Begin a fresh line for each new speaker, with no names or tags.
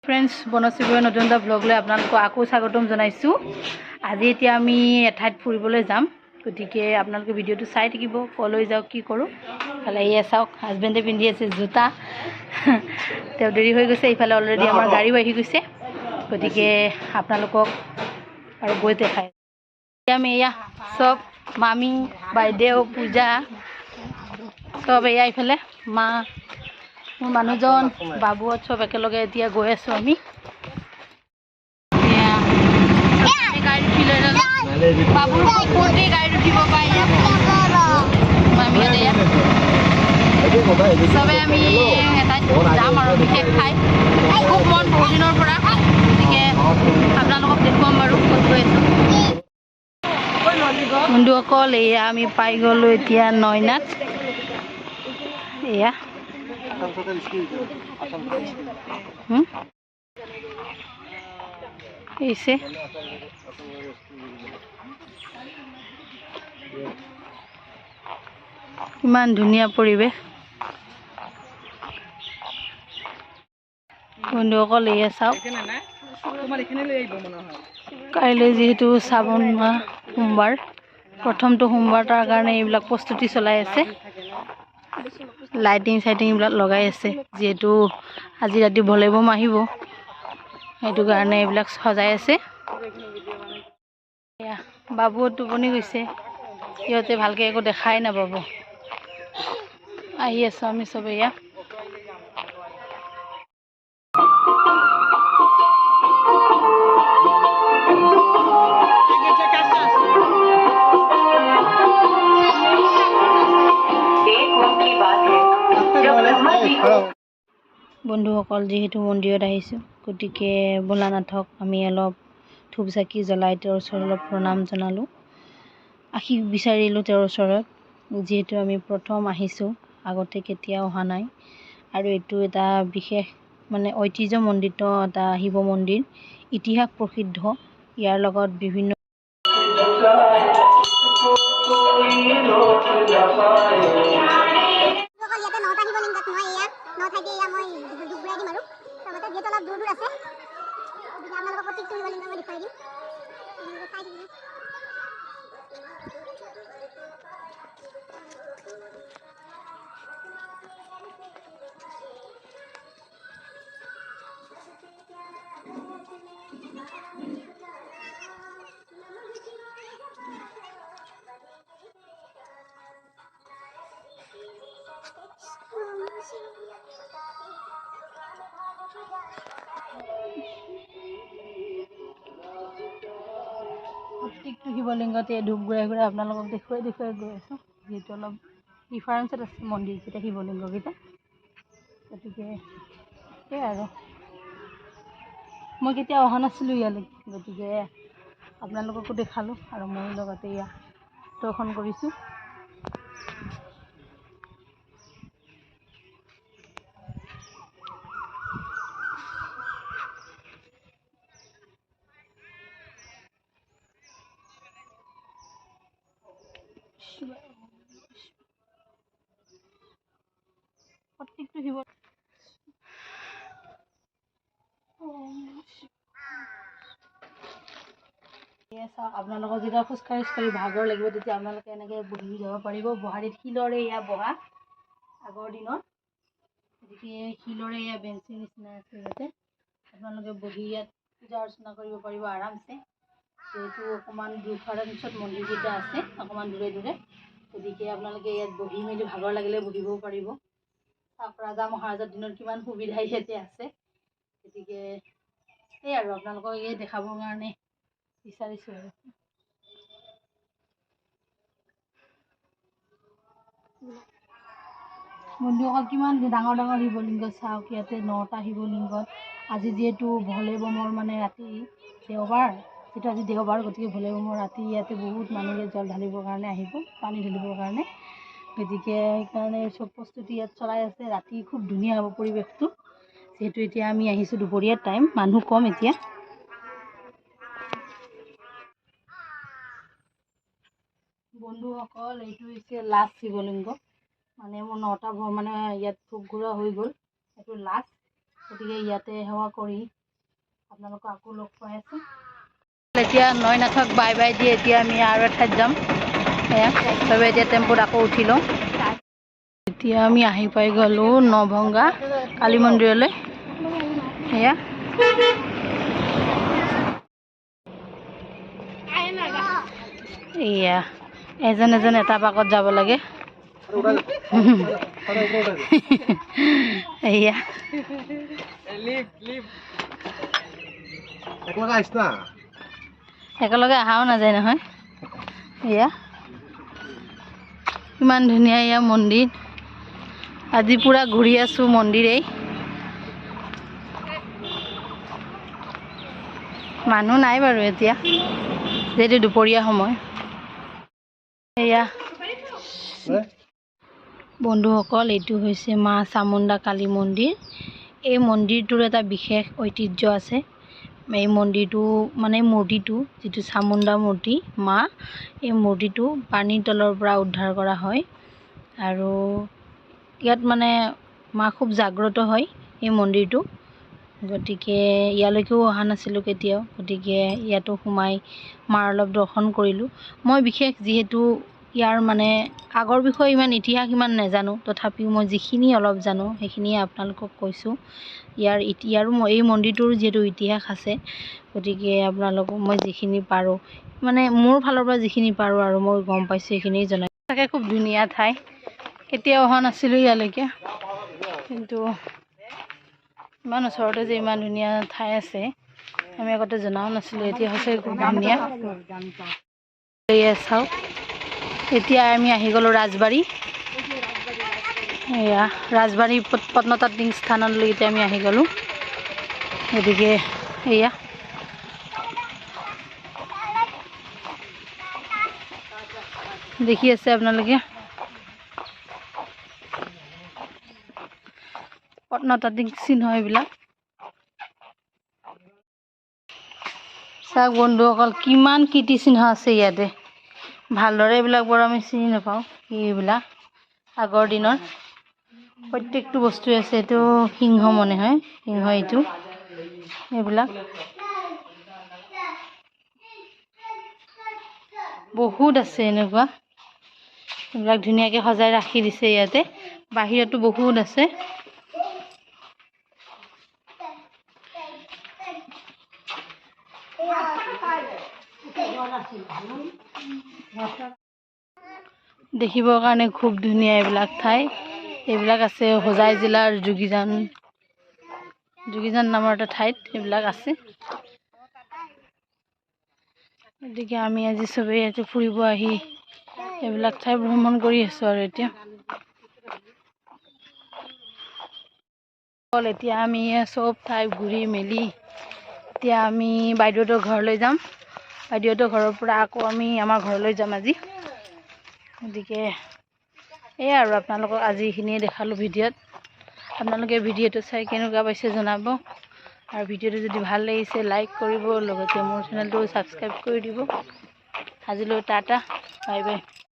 Friends, Banashree নতুন এটা ভ্লগলৈ আপোনালোকক আকৌ স্বাগতম জনাইছোঁ। আজি এতিয়া আমি এঠাইত ফুৰিবলৈ যাম, গতিকে আপোনালোকে ভিডিঅ'টো চাই থাকিব, ক'লৈ যাওঁ কি কৰোঁ। ইফালে এয়া চাওক, হাজবেণ্ডে পিন্ধি আছে জোতা, তেওঁ দেৰি হৈ গৈছে। ইফালে অলৰেডি আমাৰ গাড়ীও আহি গৈছে, গতিকে আপোনালোকক আৰু গৈ দেখায়। এতিয়া আমি এয়া চব মামী, বাইদেউ, পূজা চব এয়া ইফালে মা, মোৰ মানুহজন, বাবুহঁত চব একেলগে এতিয়া গৈ আছোঁ আমি। গাড়ীত উঠি লৈ ল'লোঁ, বাবুৰ খুব ফূৰ্তি গাড়ীত উঠিব পাই। মামীহঁত এয়া চবে আমি এঠাইত যাম আৰু বিশেষ ঠাই, খুব মন বহুত দিনৰ পৰা, গতিকে আপোনালোকক দেখুৱাম বাৰু ক'ত গৈ আছোঁ। বন্ধুসকল, এয়া আমি পাই গ'লোঁ এতিয়া নয়নাত। এয়া হৈছে ইমান ধুনীয়া পৰিৱেশ। বন্ধুসকল, এয়া চাওক, কাইলৈ যিহেতু শ্ৰাৱণ মাহ সোমবাৰ, প্ৰথমটো সোমবাৰ, তাৰ কাৰণে এইবিলাক প্ৰস্তুতি চলাই আছে। লাইটিং চাইটিং এইবিলাক লগাই আছে, যিহেতু আজি ৰাতি ভলেবম আহিব, সেইটো কাৰণে এইবিলাক সজাই আছে। এয়া বাবু টোপনি গৈছে, সিহঁতে ভালকৈ একো দেখাই নাপাব। আহি আছোঁ আমি চবে এয়া। বন্ধুসকল, যিহেতু মন্দিৰত আহিছোঁ, গতিকে ভোলানাথক আমি অলপ ধূপ চাকি জ্বলাই তেওঁৰ ওচৰত অলপ প্ৰণাম জনালোঁ, আশীষ বিচাৰিলোঁ তেওঁৰ ওচৰত। যিহেতু আমি প্ৰথম আহিছোঁ, আগতে কেতিয়াও অহা নাই। আৰু এইটো এটা বিশেষ মানে ঐতিহ্যমণ্ডিত এটা শিৱ মন্দিৰ, ইতিহাস প্ৰসিদ্ধ। ইয়াৰ লগত বিভিন্ন
ইয়াতে নটা শিৱলিংগত মই এয়া ন ঠাইতে এয়া মই ধূপ ঘূৰাই দিম আৰু লগতে যিহেতু অলপ দূৰ দূৰ আছে, গতিকে আপোনালোকক প্ৰত্যেকটো শিৱলিংগ মই দেখুৱাই দিম, আপোনালোকে চাই থাকিব।
প্ৰত্যেকটো শিৱলিংগতে ধূপ ঘূৰাই ঘূৰাই আপোনালোকক দেখুৱাই দেখুৱাই গৈ আছোঁ, যিহেতু অলপ ডিফাৰেঞ্চত আছে মন্দিৰকেইটা, শিৱলিংগকেইটা। গতিকে সেয়াই আৰু, মই কেতিয়াও অহা নাছিলোঁ ইয়ালৈকে, গতিকে আপোনালোককো দেখালোঁ আৰু ময়ো লগতে ইয়াত দৰ্শন কৰিছোঁ। প্ৰত্যেকটো শিৱ চাওক, আপোনালোকৰ যেতিয়া খোজকাঢ়ি খোজকাঢ়ি ভাগৰ লাগিব, তেতিয়া আপোনালোকে এনেকৈ বহি যাব পাৰিব। বহাৰীত শিলৰে এয়া বহা আগৰ দিনৰ, গতিকে শিলৰে এয়া বেঞ্চিৰ নিচিনা আছে ইয়াতে, আপোনালোকে বহি ইয়াত পূজা অৰ্চনা কৰিব পাৰিব আৰামছে। যিহেতু অকণমান ডিফাৰেঞ্চত মন্দিৰকেইটা আছে, অকণমান দূৰে দূৰে, গতিকে আপোনালোকে ইয়াত বহি মেলি ভাগৰ লাগিলে বহিবও পাৰিব। চাওক, ৰাজা মহাৰাজাৰ দিনত কিমান সুবিধা ইয়াতে আছে। গতিকে সেই আৰু আপোনালোকক এই দেখাবৰ কাৰণে বিচাৰিছোঁ আৰু। বন্ধুসকল, কিমান ডাঙৰ ডাঙৰ শিৱলিংগ চাওক, ইয়াতে নটা শিৱলিংগত। আজি যিহেতু ভলেবমৰ মানে ৰাতি দেওবাৰ, যিহেতু আজি দেওবাৰ, গতিকে ভলেবমৰ ৰাতি ইয়াতে বহুত মানুহে জল ঢালিবৰ কাৰণে আহিব, পানী ঢালিবৰ কাৰণে। গতিকে সেইকাৰণে চব প্ৰস্তুতি ইয়াত চলাই আছে। ৰাতি খুব ধুনীয়া হ'ব পৰিৱেশটো, যিহেতু এতিয়া আমি আহিছোঁ দুপৰীয়াৰ টাইম, মানুহ কম এতিয়া। বন্ধুসকল, এইটো হৈছে লাষ্ট শিৱলিংগ, মানে মোৰ নটা মানে ইয়াত ধূপ ঘূৰোৱা হৈ গ'ল, এইটো লাষ্ট। গতিকে ইয়াতে সেৱা কৰি আপোনালোকক আকৌ লগ পাই আছোঁ। এতিয়া নৈনাথক বাই বাই দি এতিয়া আমি আৰু এঠাইত যাম। এয়া চবে এতিয়া টেম্পুত আকৌ উঠি লওঁ। এতিয়া আমি আহি পাই গ'লোঁ নভংগা কালী মন্দিৰলৈ। এয়া এয়া এজন এজন এটা পাকত যাব লাগে। এয়া একেলগে অহাও নাযায় নহয়। এয়া ইমান ধুনীয়া এয়া মন্দিৰ। আজি পূৰা ঘূৰি আছোঁ মন্দিৰেই। মানুহ নাই বাৰু এতিয়া, যিহেতু দুপৰীয়া সময়। এয়া বন্ধুসকল, এইটো হৈছে মা চামুণ্ডা কালী মন্দিৰ। এই মন্দিৰটোৰ এটা বিশেষ ঐতিহ্য আছে। এই মন্দিৰটো মানে মূৰ্তিটো যিটো চামুণ্ডা মূৰ্তি মা, এই মূৰ্তিটো পানীৰ তলৰ পৰা উদ্ধাৰ কৰা হয়। আৰু ইয়াত মানে মা খুব জাগ্ৰত হয় এই মন্দিৰটো। গতিকে ইয়ালৈকেও অহা নাছিলোঁ কেতিয়াও, গতিকে ইয়াতো সোমাই মাৰ অলপ দৰ্শন কৰিলোঁ। মই বিশেষ যিহেতু ইয়াৰ মানে আগৰ বিষয়ে ইমান ইতিহাস ইমান নাজানো, তথাপিও মই যিখিনি অলপ জানো সেইখিনিয়ে আপোনালোকক কৈছোঁ। ইয়াৰো এই মন্দিৰটোৰ যিহেতু ইতিহাস আছে, গতিকে আপোনালোকক মই যিখিনি পাৰোঁ, মানে মোৰ ফালৰ পৰা যিখিনি পাৰোঁ আৰু মই গম পাইছোঁ সেইখিনি জনাই। তাকে খুব ধুনীয়া ঠাই, কেতিয়াও অহা নাছিলোঁ ইয়ালৈকে, কিন্তু ইমান ওচৰতে যে ইমান ধুনীয়া ঠাই আছে আমি আগতে জনাও নাছিলোঁ। এতিয়া সঁচাকৈ খুব ধুনীয়া। এয়া চাওক, এতিয়া আমি আহি গ'লোঁ ৰাজবাৰী। এয়া ৰাজবাৰী প্ৰত্নতাত্ত্বিক স্থানলৈ এতিয়া আমি আহি গ'লোঁ। গতিকে এয়া দেখি আছে আপোনালোকে প্ৰত্নতাত্ত্বিক চিহ্ন এইবিলাক। চাওক বন্ধুসকল, কিমান কীৰ্তিচিহ্ন আছে ইয়াতে। ভালদৰে এইবিলাক বৰ আমি চিনি নাপাওঁ কি এইবিলাক আগৰ দিনৰ প্ৰত্যেকটো বস্তুৱে আছে। এইটো সিংহ মনে হয়, সিংহ এইটো, এইবিলাক বহুত আছে এনেকুৱা। এইবিলাক ধুনীয়াকৈ সজাই ৰাখি দিছে ইয়াতে। বাহিৰতো বহুত আছে। দেখিবৰ কাৰণে খুব ধুনীয়া এইবিলাক ঠাই। এইবিলাক আছে হোজাই জিলাৰ যোগীজান, যোগীজান নামৰ এটা ঠাইত এইবিলাক আছে। গতিকে আমি আজি চবেই ইয়াতে ফুৰিব আহি এইবিলাক ঠাই ভ্ৰমণ কৰি আছোঁ। আৰু এতিয়া এতিয়া আমি চব ঠাই ঘূৰি মেলি এতিয়া আমি বাইদেউহঁতৰ ঘৰলৈ যাম। বাইদেউহঁতৰ ঘৰৰ পৰা আকৌ আমি আমাৰ ঘৰলৈ যাম আজি। গতিকে এয়া আৰু আপোনালোকক আজি এইখিনিয়ে দেখালোঁ ভিডিঅ'ত। আপোনালোকে ভিডিঅ'টো চাই কেনেকুৱা পাইছে জনাব, আৰু ভিডিঅ'টো যদি ভাল লাগিছে লাইক কৰিব, লগতে মোৰ চেনেলটো ছাবস্ক্ৰাইব কৰি দিব। আজিলৈ টাটা, বাই বাই।